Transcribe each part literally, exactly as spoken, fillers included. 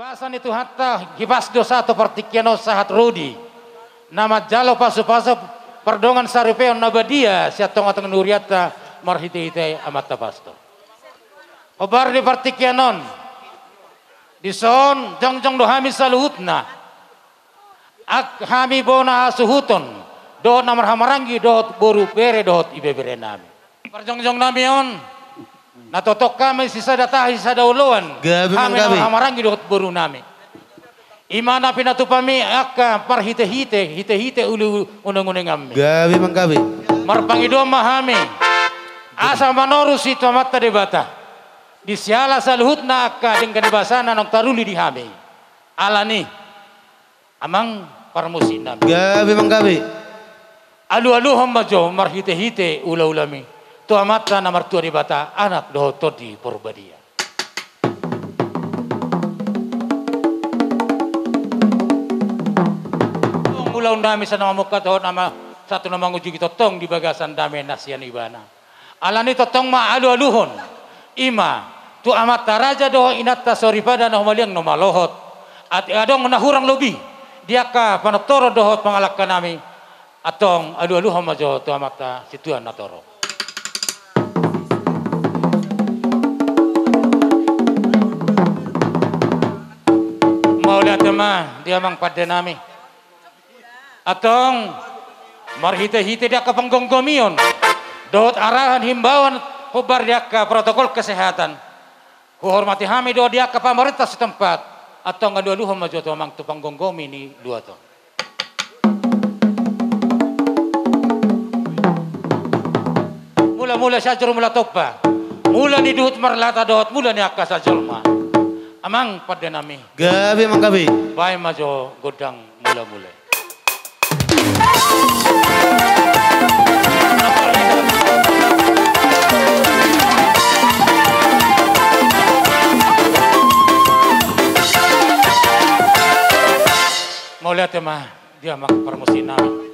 Asa ni Tuhanta hipas do sahat tu partingkian on sahat rodi na manjalo pasupasu pardongan saripeon na badia sian tongatonga ni hurianta marhitehite amanta pastor. Hombar di partingkian on, dison jongjong do hami saluhutna, angka hami bona hasuhuton dohot na marhahamaranggi dohot boru, bere dohot ibeberenami. Parjongjong nami on, na tongtong hami sisada tahi sisada oloan. Gabe hami na manggabe. Marhahamaranggi dohot borunami, i ma na pinatupami angka marhitehite, hitehite uli unengunenganmi. Gabe manggabe. Marpangidoan ma hami asa manorusi tu Amanta Debata di siala saluhutna angka denggan ni basana naung taruli di hami. Alani, amang parmusiknami, gabe manggabe, alualuhon ma jo marhitehite ulaulami tu Amanta na martua Debata, Anak dohot Tondi Porbadia. Ulaonnami sahat na mamungka dohot na ma-, sahat tu na mangunjugi tongtong di bagasan dame na sian Ibana. Alani tongtong ma alualuhon, i ma tu amanta raja dohot inanta soripada na humaliang na malohot. Atik adong na hurang lobi di angka panortoron dohot pangalangkanami, antong alualuhon ma jo tu Amanta Situan na torop. Mauliate ma di amang pandenami. Antong, marhitehite di angka panggomgomion dohot arahan himbauan hombar di angka protokol kesehatan, huhormati hami do di angka pamarenta setempat. Antong alualuhon ma jo tu amang tu panggomgomi ni luat on. Mulamula Sianjur Mula Tompa, mula ni duhut marlata dohot mula ni angka sajolma. Amang pandenami, gabe manggabe. Baen ma jo gondang mulamula. Mauliate ma di amang parmusiknami.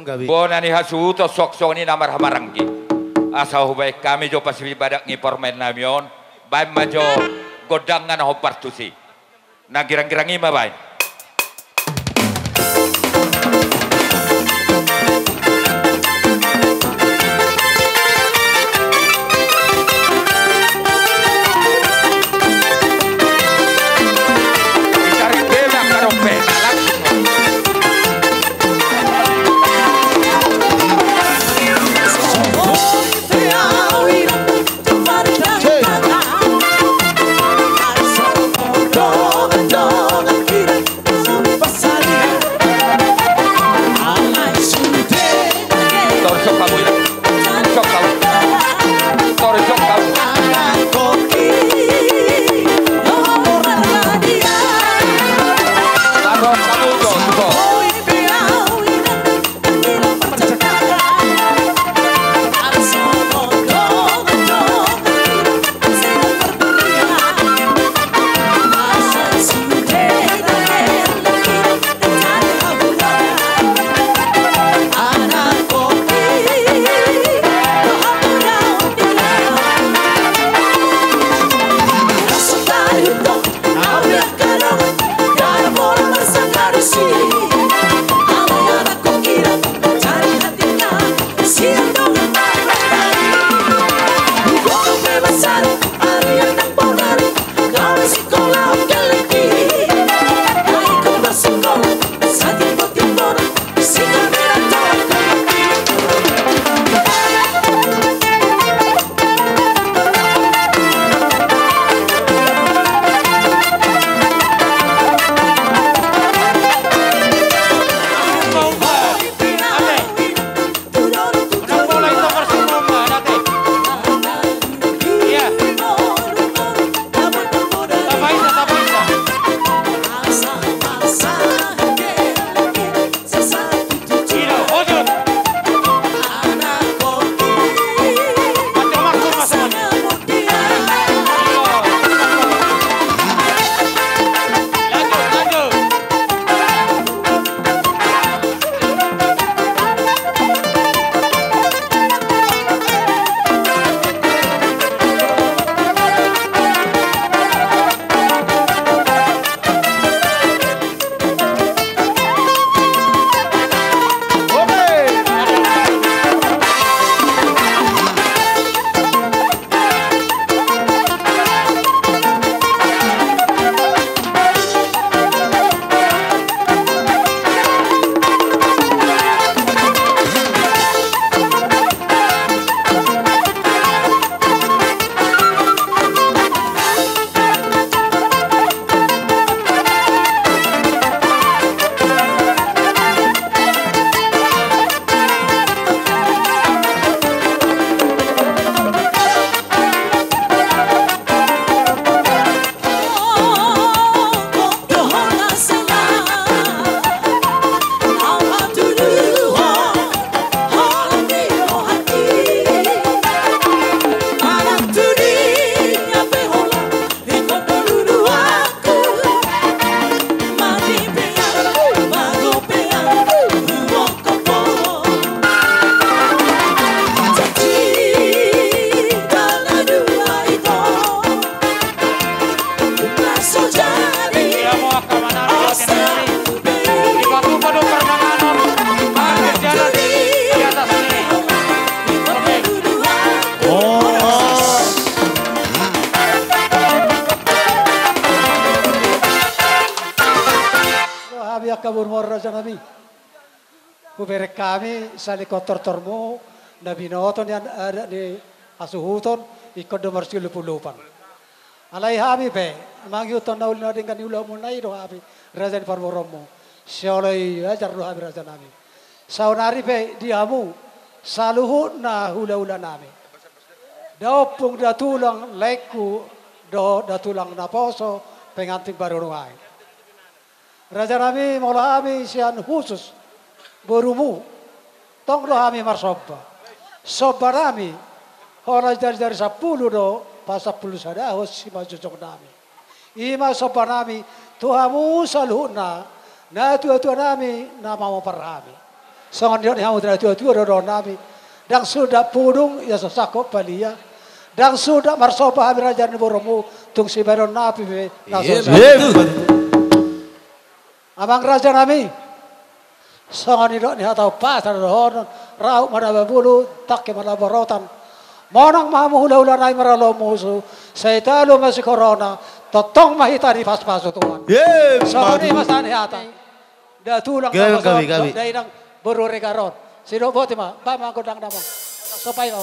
Bona ni hasuhuton suang songon i na marhahamaranggi. Asa hubaen hami jo pasibadak ni parumaen nami on, baen ma jo gondang na hombar tusi. Na girang-girang i ma baen. Hami angka boru ma on, raja nami. Hubereng hami sahali on tortormu na binoto ni adat ni hasuhuton ingkon do marsiolopolopan. Alai hami pe mangihuthon na uli na denggan ni ulaonmuna i do hami, raja ni parboruonmu. Sioloi ajar do hami, raja nami. Saonari pe di hamu saluhutna hulahula nami, da ompung da tulang, laengku dohot da tulang naposo, pengantin baru nuaeng. Raja nami, molo hami sian husus borumu, tong do hami marsomba. Somba nami, holan jarijari sampulu do pasampulusadahon simanjujung nami. I ma somba nami tu hamu saluhutna natuatua nami na mamompar hami. Songon nidok ni hamu natuatua do dohononnami. Ndang suda pudung ia so sangkop palia. Ndang suda marsomba hami raja ni borumuna, tung sibahenonnami pe na so sangkop. Amang rajanami. Songon nidok ni hata umpasa do dohonon, raup ma na babulu, tangki ma na barotan. Monang ma hamu hulahula nai maralo musu, sai talu ma si korona, tongtong ma hita dipasupasu Tuhan. Songon i ma sahat ni hata. Nda tulang, nda boso, nda inang, boru Regar on. Sidok boti ma, bahen ma gondang damang. Sopai ma.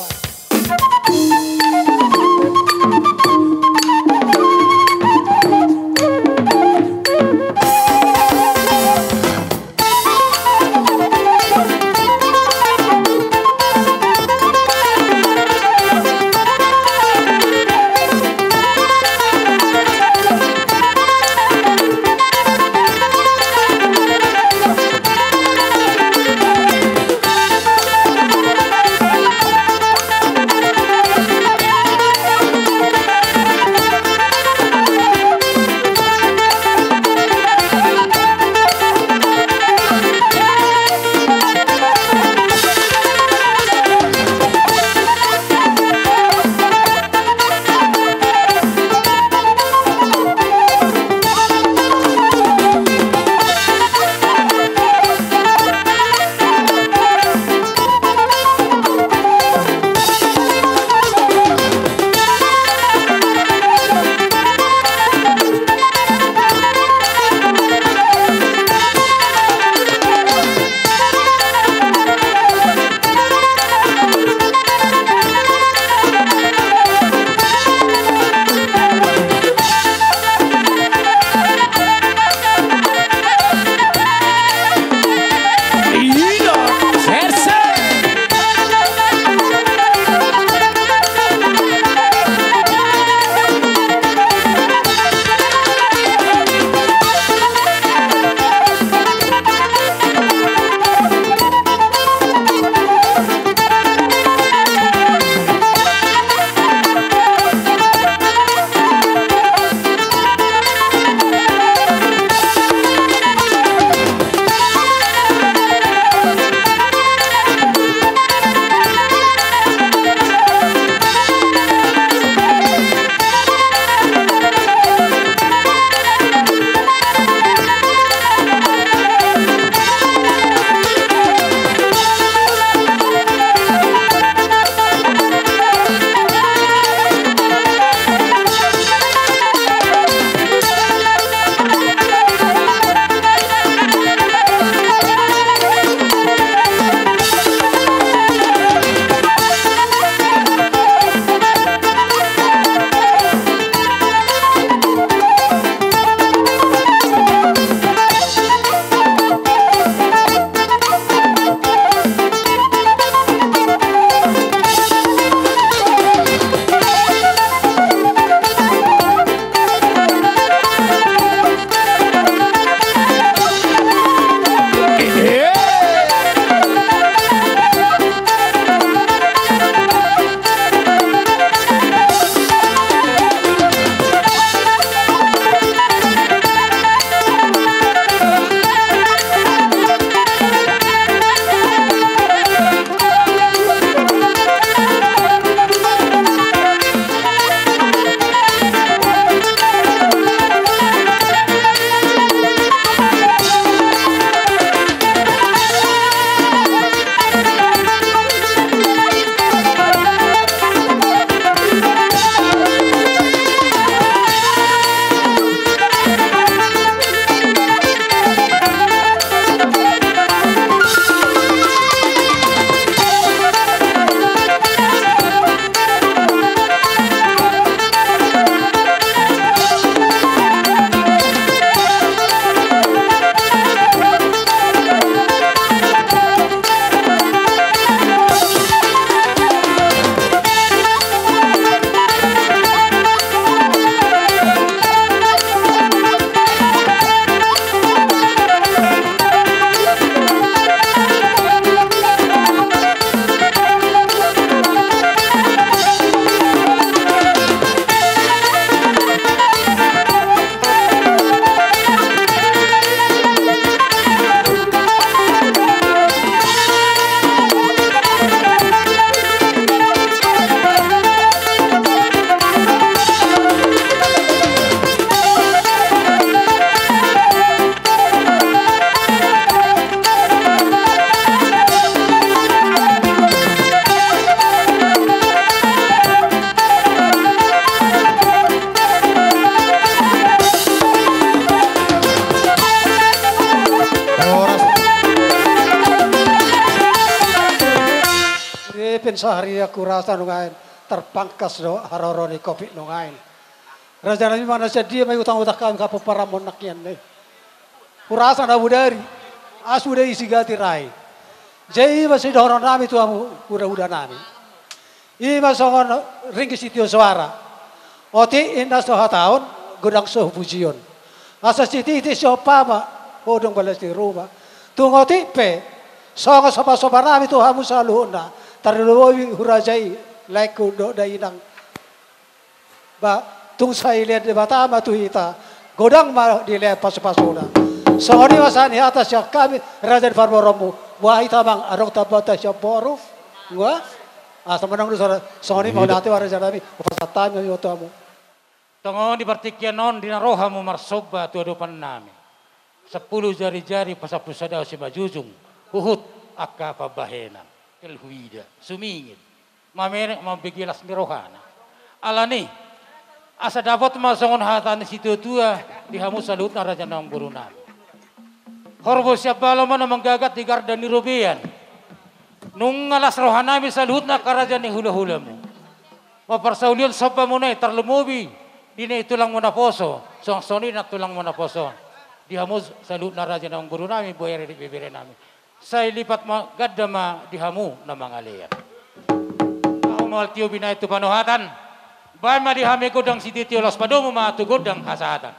Pin saharian hurasa nuaeng, tarpangkas do haroro ni covid nuaeng. Raja nami, manang sian dia ma i utang-utang hami hapomparanmon nangkiningan i? Hurasa na bodari, asu do i sigati ra i. Jadi i ma sidohonon nami tu hamu huda-huda nami. I ma songon ringgit sitio soara. Otik inna so hataon, godang so pujion. Asa sititi siompa ma, godang balas di ruma. Tung otik pe, songon sopa-sopa nami tu hamu saluhutna. Tarlumobi huraja i, laengku dohot dainang. Ba, tung sai lean Debata ma tu hita, godang ma dilean pasu-pasuna. Songon i ma sahat ni hata sian hami, raja ni parboruonmu. Boha hita amang, adong tambaonta sian boru? Nga? Ah, songon i ma, songon i ma. Songon i ma, raja nami, hupasahat hami ma tu hamu. Tongon di partingkian on, di na ro hamu marsomba tu adopan nami. Sampulu jari-jari pasampulu sada simanjujung, huhut angka pambahenan. Kel huida, sumingit. Mamenek mambege las ni rohana. Alani, asa dapot ma songon hata ni situa-tua di hamu saluhutna raja naung boru nami. Horbo sian balo ma na manggagat di garda ni robean. Nunga las roha nami saluhutna angka raja ni hula-hulamu. Mamparsaulihon sombamuna i tarlumobi di na i tulangmu naposo, songon i nang tulangmu naposo on. Di hamu saluhutna raja naung boru nami, boere dohot ibebere nami. Sai lipat ma ganda ma di hamu na mangalean. Laho ma tio binahen tu panohatan. Baen ma di hami gondang sitio-tio, laos padomu ma tu gondang hasahatan.